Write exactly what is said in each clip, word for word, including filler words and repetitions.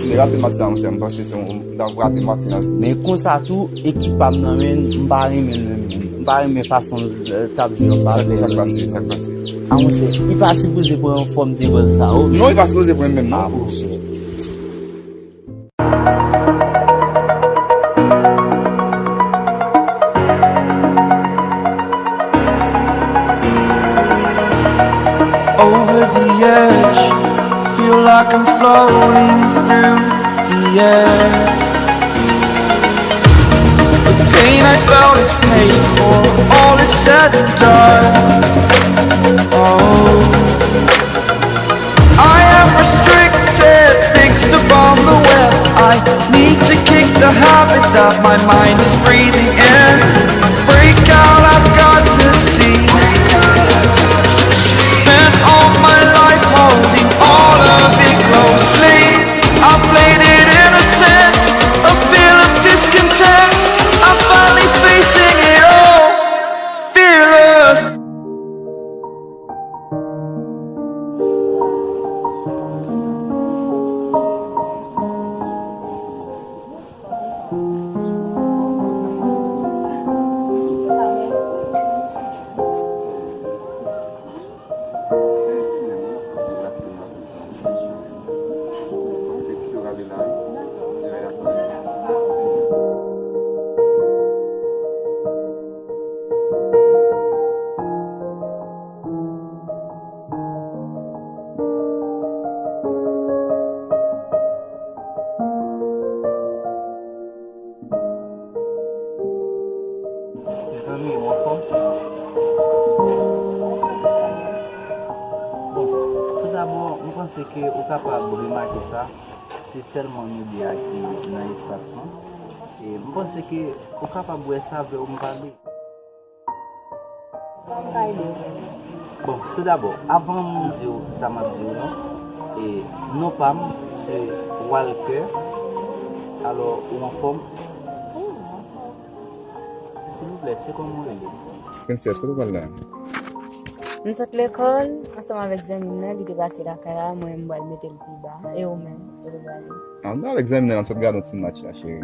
Li rate match la, monchè, m panse se yon, m t ap rate match la. Men konsa tou, ekip pa m nan, men m pa renmen l menm, menm. M pa renmen fason l, eh, t ap jwe an favè. Sa k pase, sa k pase? A, monchè, li pa sipoze pran fòm de gòl sa, o. Non, li pa sipoze pran menm, non. A, monchè. Over the edge, feel like I'm floating through the air. The pain I felt is paid for, all is said and done. Oh, I am restricted, fixed upon the web. I need to kick the habit that my mind is breathing in. Break out, I've got to see. Spent all my life holding all of it closely. I played it innocent, a feel of discontent. I'm finally facing it all, fearless. Ti zanmi, ou anfòm? Bon, toudabò, m panse ke ou kapab remake sa, se sèlman nou de a ki nan espas lan. E m panse ke ou kapab wè sa vè ou m pale. Kòman m ka ede w? Bon, toudabò, avan m di w sa m ap di w lan, e, non pa m, se Walker. Alò, ou anfòm? Wi, m anfòm. Silvouplè, se kòman w rele? Princess, kote w pral la? M sot lekòl ansanm avèk zanmi m nan, li te pase lakay la, mwen menm m pral mete l pi ba. E ou menm, kote w prale? A, m pral avèk zanmi m nan, n ap sot gade yon ti match la, cheri.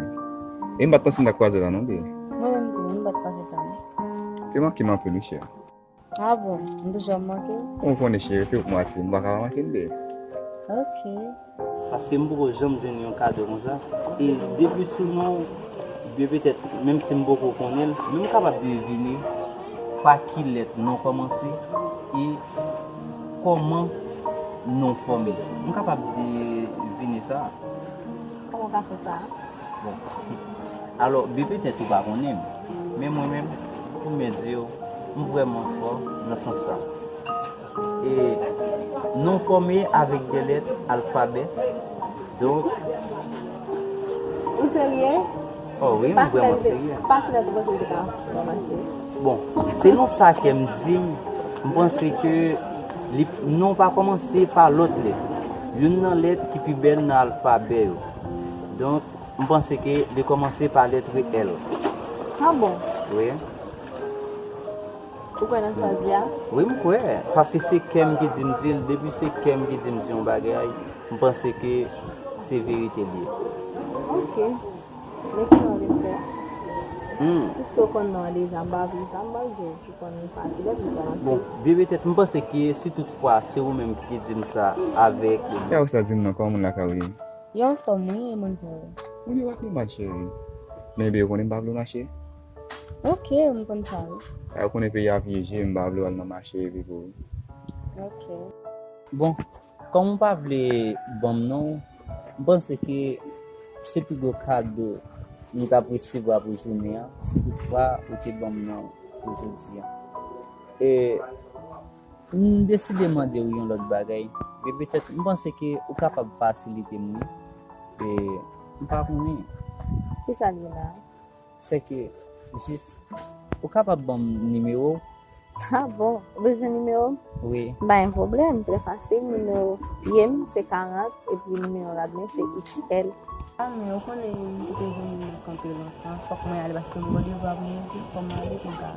E m pa t panse m t ap kwaze w la non, bebe. Mwen menm tou, m pa t panse sa non. Te manke m anpil wi, cheri. A bon, m toujou ap manke w? Ou konnen cheri, se ou k mwen atire, m pa ka pa manke l, bebe. Ok. Paske m poko janm jwenn yon kado konsa. E depi sou non, bebe, petèt, menm si m poko konnen l, men m kapab devine pa ki lèt non kòmanse e kòman non fòme. M kapab devine sa. Kòman w ka fè sa? Bon. Alò, bebe, petèt ou pa konnen m, men mwen menm, pou mwen di w, m vrèman fò nan sans sa. E non fòme avèk de lèt alfabè. Donk, ou serye? Oh wi, m vrèman serye. Pa ki lèt ou panse li te ka kòmanse? Bon, selon sa kè m di m, m panse ke li, non pa kòmanse pa lòt lèt. Youn nan lèt ki pi bèl nan alfabè yo. Donk, m panse ke li kòmanse pa lèt L. A bon? Wi. Ou kwè nan chwazi a? Wi, m kwè. Paske se kè m ki di m di l. Depi se kè m ki di m di yon bagay, m panse ke se verite l ye. Ok. Men kisa w vle fè? Hmm. Piske w konn non an deja, m pa vle sa, m pa vle di w konn pa ki lèt li kòmanse. Bon, bebe, petèt, m panse ke si toutfwa se ou menm ki te di m sa avèk. Kè w sa di m non, kòman moun lakay ou ye? Yo anfòm wi, e moun pa w? Moun yo pa pi mal, cheri. Men bebe, ou konnen m pa vle w mache. Ok, m konn sa wi. A, ou konnen peyi a vyeje, m pa vle w al nan mache epi pou. Ok. Bon, kòm ou pa vle ban m non, m panse ke se pi gwo kado nou t ap resevwa pou jounen an, si toutfwa ou te ban m non pou jodi a. E m deside mande w yon lòt bagay, men petèt m panse ke ou kapab fasilite m wi. E m pa konnen. Kisa l ye la? Sèke, jis, ou kapab ban m nimewo w? A bon, ou bezwen nimewo m? Wi. Pa gen pwoblèm, trè fasil, nimewo pye m se karant, epi nimewo rad mwen se X L. A, men ou konnen m te jwenn li nan kanpe lontan, fòk mwen ale paske m gen devwa pou mwen fè, fò m ale pou m ka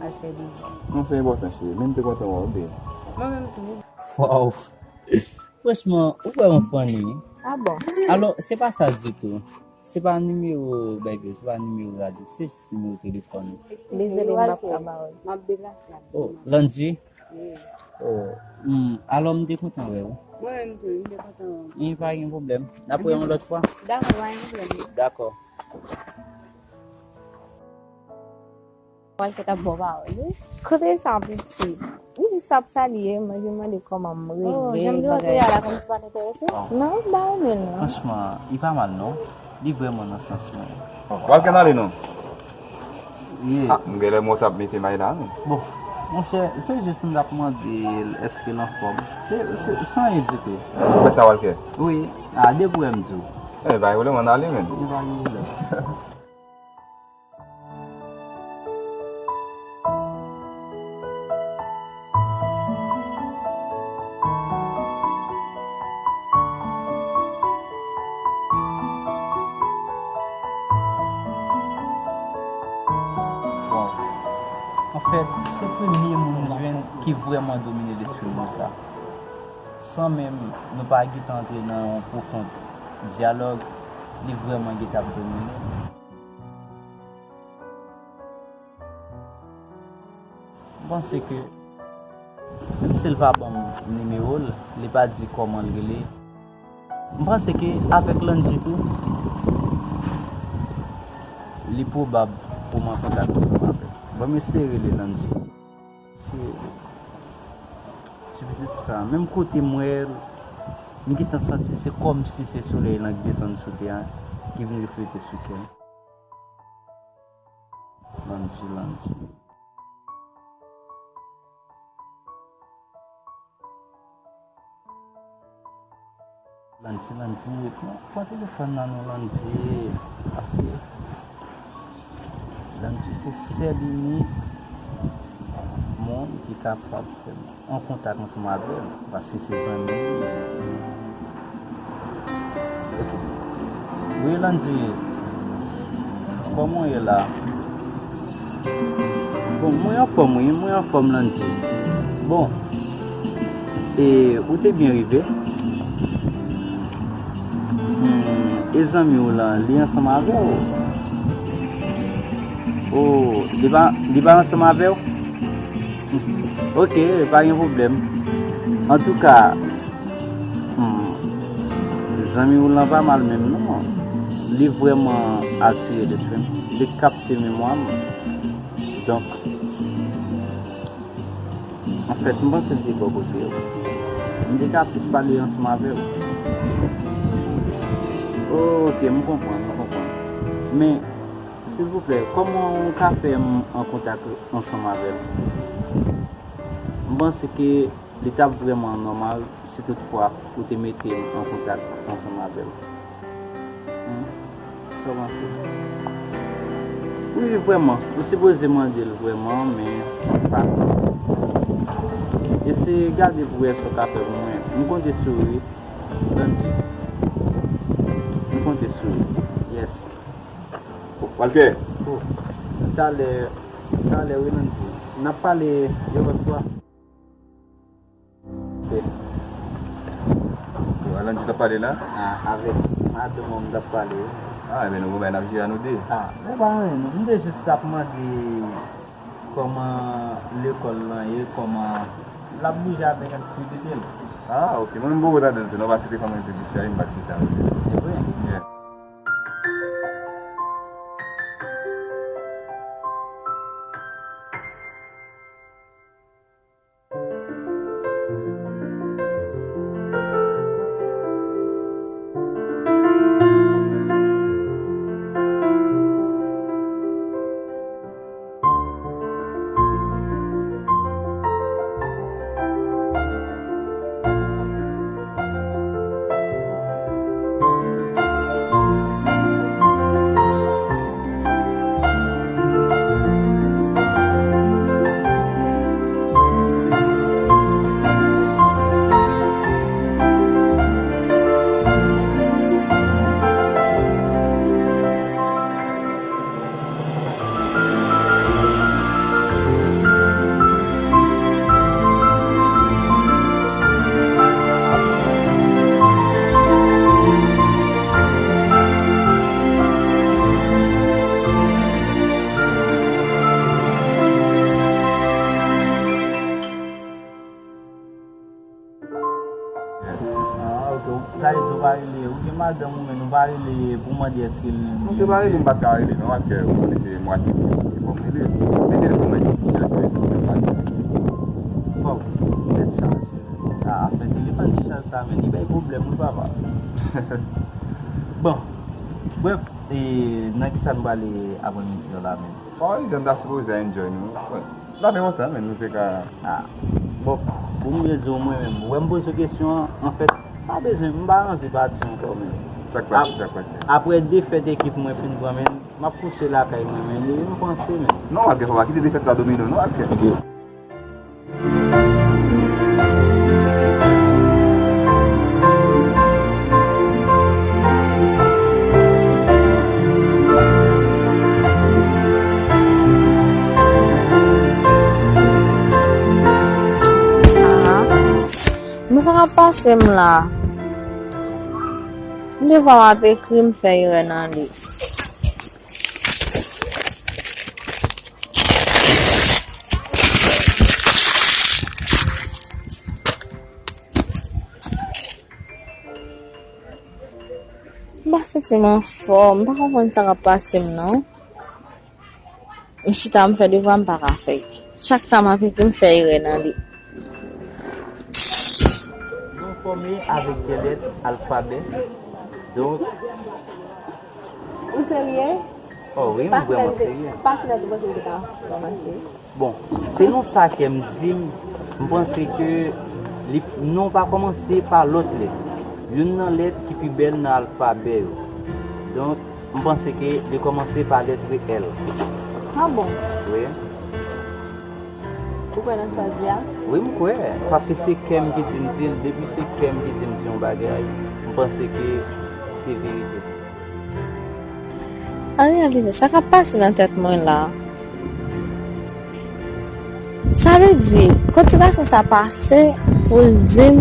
al fè devwa. Non, se enpòtan, cheri, men m te kontan wè w, bebe. Mwen menm tou. Waw! Franchman, ou vrèman funny wi. Ah bon? Alò, se pa sa ditou. Se pa nimewo bèk yo, se pa nimewo radyo, se jis nimewo telefòn. Dezole, m p ap ka ba w. M ap deplase la. Oh, Landy? Wi. Oh, hmm, alò m te kontan wè w. Mwen menm tou, m te kontan wè w. Wi, pa gen pwoblèm. N ap wè yon lòt fwa. Dakò, pa gen pwoblèm. Dakò. Walter t ap ba w pawòl, wi. Kote sa, piti? Li jis ap salye, mwen vin mande kòman m rele. Oh, jan m di w te ye a la, kòmsi w pa t enterese? Non, m pa renmen l, non. Franchman, li pa mal, non. Li vrèman nan sans mwen. Walter, n ale, non? Ye. Ah, m genlè mwen t ap mete may la, non? Bon, monchè, se jis m t ap mande l èske l anfòm. Se, se, se anyen ditou. Ou fè sa, Walter? Wi. Ah, depi w wè m di w. Eh, pa gen pwoblèm, ann ale, menn. Li pa gen pwoblèm. Bon. Anfèt, se premye moun m jwenn ki vrèman domine lespri m konsa. San menm nou pa gentan antre nan yon pwofon dyalòg, li vrèman gentan ap domine m. M panse ke, menm si l pa ban m nimewo l, li pa di kòman l rele, m panse ke avèk Landy tou, li pwobab pou m an kontak ansanm avè l. Ban m eseye rele Landy. Ti, ti pitit sa, menm kote m wè l, m gentan santi se kòmsi se solèy lan k desann sou tè a, ki vin reflete sou kè m. Landy, Landy. Landy, Landy, pran, pran telefòn nan non, Landy. Pase Landy se sèl inik moun ki kapab fè m an kontak ansanm avè l, paske se zanmi m. Wi, Landy, kòman w ye la? Bon, mwen anfòm, wi, mwen anfòm, Landy. Bon, e ou te byen rive? Hmm, e zanmi w lan, li ansanm avè w? Oh, li pa, li pa ansanm avè w? Ok, pa gen pwoblèm. Antouka, hmm, zanmi w lan pa mal menm non. Li vrèman atire lespri m. Li kapte memwa m. Donk, anfèt, m panse l te bò kote w. M te ka plis pale ansanm avè w. Oh, ok, m konprann, m konprann. Men, silvouplè, kòman w ka fè m an kontak ansanm avè l? M panse ke li t ap vrèman nòmal si toutfwa ou te mete m an kontak ansanm avè l. Hmm? Sa w panse? Wi, vrèman. Ou sipoze mande l vrèman, men pa. Eseye gade pou w wè sa w ka fè pou mwen. M konte sou ou, wi. Landy. M konte sou ou. Yes. Walter. Oh. Talè, talè, wi, Landy. N ap pale yon lòt fwa. Ok. Bon, Alan, ou t ap pale la? Ah, avèk madanm mwen m t ap pale, wi. Ah, ebyen, nou gon bagay n ap jere a nou de. Ah, se pa anyen, non. M te jis t ap mande kòman lekòl lan ye, kòman l ap bouje avèk aktivite l. Ah, ok. Mwen menm m poko tande l tou, non, paske se te kòm yon ti distrayi, m pa t gen tan. Se vre? Yeah. Ke madanm ou menm, nou pa rele pou mande èske l... Non, se pa rele, m pa t ka rele, non, ak kè, ou konnen se mwatye ki fò m rele. Mete l pou mwen, ki chèche, ki fè m pale. Bon, tèt chaje. A, afè telefòn ki chaj sa, men li bay pwoblèm, wi, papa. Bon, brèf, e, nan ki sa nou prale aprèmidi an la menm? Bon, wi, m ta sipoze enjoy nou. Bon, n ap fè konsa, men nou te ka... Ah, bon, pou m byen di w, mwen menm, ou wè m poze w kesyon an, anfèt, pa bezwen, m pa anvi pati ankò, men. Sa k pase, sa k pase? Aprè defèt ekip mwen fin pran, men, m ap kouche lakay mwen, men, m panse, men. Non, Walker, fò pa kite defèt la domine w, non, Walker. Ok. Aha. Men sa k ap pase m la? Devwa m ap ekri, m fè erè nan li. M pa santi m anfòm, m pa konprann sa k ap pase m non. M chita, m fè devwa, m pa ka fè. Chak sa m ap ekri, m fè erè nan li. Non fòme avèk de lèt alfabè. Donk... Ou serye? Oh wi, m vrèman serye. Pa kilè ou panse m te ka kòmanse? Bon, selon sa kè m di m, m panse ke li, non pa kòmanse pa lòt lèt. Youn nan lèt ki pi bèl nan alfabè yo. Donk, m panse ke li kòmanse pa lèt L. Ah bon? Wi. Ou kwè nan chwazi a? Wi, m kwè. Paske se kè m ki di m di l. Depi se kè m ki di m di yon bagay, m panse ke se verite. An reyalite, sa k ap pase nan tèt mwen la? Sa vle di, kote gason sa pase pou l di m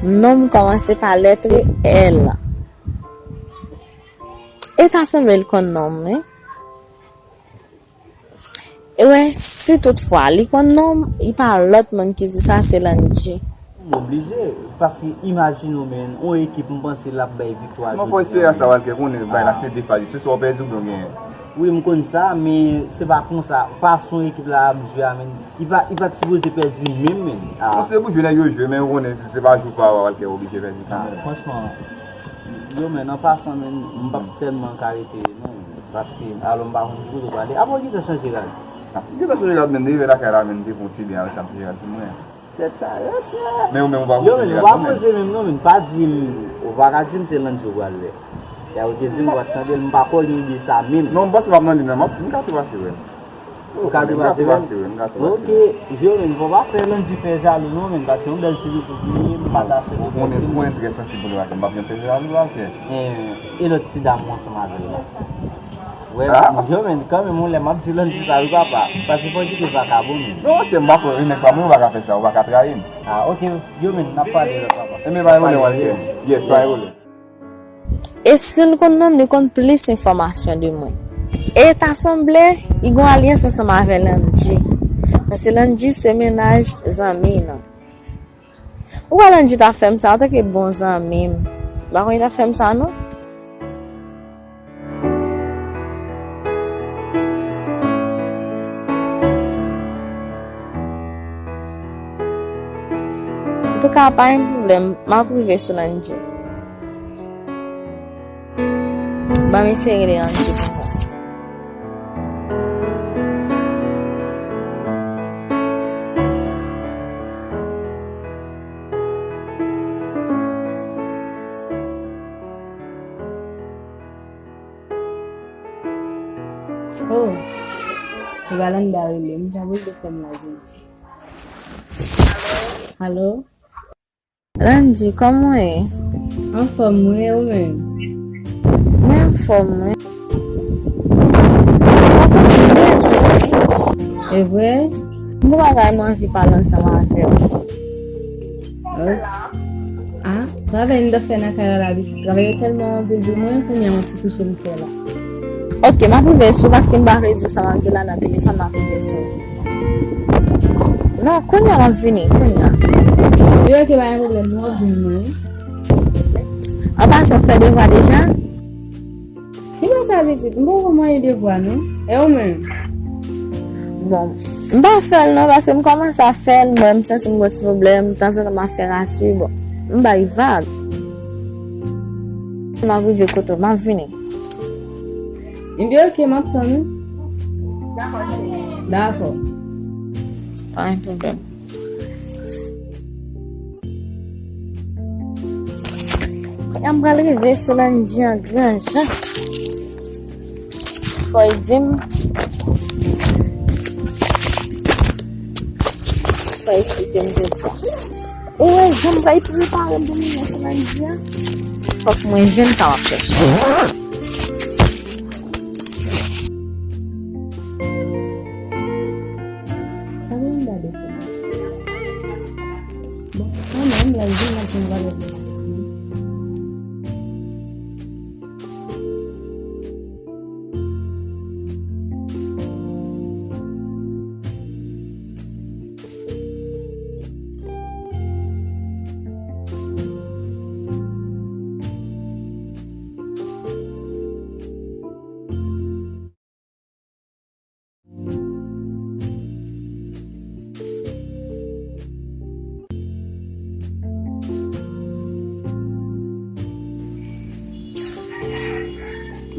non m kòmanse pa lèt L? E ta sanble l konn non m, wi. E wè, si toutfwa li konn non m, li pa lòt moun ki di sa, se Landji. M oblije, paske imajine w, men, yon ekip, m panse l ap bay viktwa jodi a. Non, fò espere a sa, Walker, konnen bay la se de faz. Se swa w pèdi oubyen w genyen. Wi, m konn sa, men se pa konsa. Fason ekip la ap jwe a, men, li pa, li pa t sipoze pèdi menm, men. Ah. Non, se pou jwe nèg yo jwe, men ou konnen, se pa jou pa Walker oblije pèdi kanmenm. Ah, franchman, yo, men, an pasan, men, m p ap tèlman ka rete, non. Paske, alò, m pa konn ki kote w prale. Apa w gentan chanje rad? Ah, m gentan chanje rad, men, m rive lakay la, men, m te pran yon ti byen avè sa, m chanje rad sou mwen. Tèt chaje, mesye. Men ou menm, ou pa poze rad non, men. Yo, men, ou pa poze menm non, men, pa di m, ou pa ka di m se Landji ou pral wè. Lè ou te di m, ou pa t tande l, m pa kwè w gen ide sa menm. Non, m panse m ap nan liy nan, m ap, m ka tou pase wè l. Ou ka tou pase wè l? M ka tou pase wè l, m ka tou pase wè l. Ok, Jérôme, fò pa fè Landji fè jalou non, men, paske yon bèl ti pitit li ye, m pa ta swete pèdi l. Ou konnen, ou konnen trè sansib pou li, m p ap janm fè jalou, Walker. E, e lòt ti dam ou ansanm avè l la? Wè, ah, yo, men, kanmenm, yon lè m ap di Landji sa, wi, papa. Paske fò w kite vakabon, men. Non, se m pa kwè, wi, nèg pa mwen, ou pa ka fè sa, ou pa ka trayi m. Ah, ok, yo, men, n ap pale lòt, papa. Enben, pa gen pwoblèm, Walker. Yes, pa gen pwoblèm. E si l konn non m, li konn plis enfòmasyon de mwen. E ta sanble, li gon alyans ansanm avè Landji. Paske Landji se mennaj zanmi l. Ou wè Landji t ap fè m sa, antanke bon zanmi m. M pa konn li t ap fè m sa, non. Antouka, pa gen pwoblèm, m ap rive sou Landji. Ban m eseye rele Landji pou mwen. Oh, se Valanda rele m, jan boul de fè m la jodi. Alo? Landji, kòman w ye? Anfòm, mwen, ou menm? Mwen anfòm, mwen. Sa kontinye jwe. E vre? M gon bagay mwen anvi pale ansanm avè w. Oh. Ah, travay m t ap fè nan kay la, la, pitit. Travay yo tèlman anpil pou mwen, kounye a yon ti kouche m fè la. Ok, m ap rive sou, paske m pa vle di w sa m ap di w la nan telefòn, m ap rive sou. Non, kounye a m ap vini, kounye a. Wi, ok, pa gen pwoblèm, m ap vini mwen. An pasan, w fè devwa deja? Ki bò sa pitit? M poko manyen devwa non. E ou menm? Bon, m pa fè l non, paske m kòmanse ap fè l, m wè m santi m gon ti pwoblèm, tanzantan m ap fè rati, bon, m bay vag. M ap rive kote w, m ap vini. Ebyen, oke, m ap tann ou. Dakò. Pa gen pwoblèm. Kounya m pral rive sou Landy an gran jan. Fò l di m. Fò l eksplike m tout sa. Ou wè jan m pral prepare m pou m rive sou Landy an? Fòk mwen jwenn sa m ap chèche. Sa gen yon gade pou mwen. Bon, mwen menm, lè vin la, jen valè pou mwen.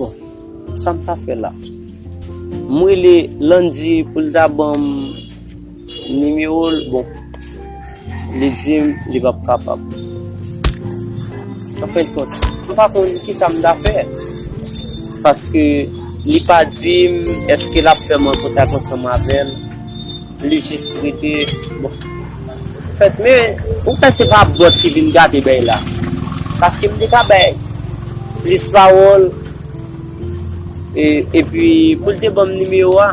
Bon, sa m ta fè la? M rele Landy pou l ta ban m nimewo l. Bon, li di m li p ap kapab. Anfendkont, m pa konn kisa m ta fè. Paske li pa di m èske l ap fè m an kontak ansanm avè l. Li jis rete, bon. Fèt, men, ou kwè se pa bòt ki vin gate bèy la? Paske m te ka bay plis pawòl, e, epi pou l te ban m nimewo a.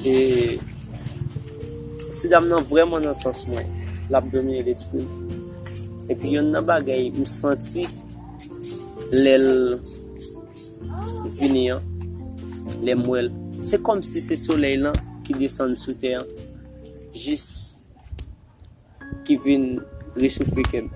E, ti dam nan vrèman nan sans mwen. L ap domine lespri m. Epi yonn nan bagay m santi lè l vini an, lè m wè l, se kòmsi se solèy lan ki desann sou tè an, jis ki vin rechofe kè m.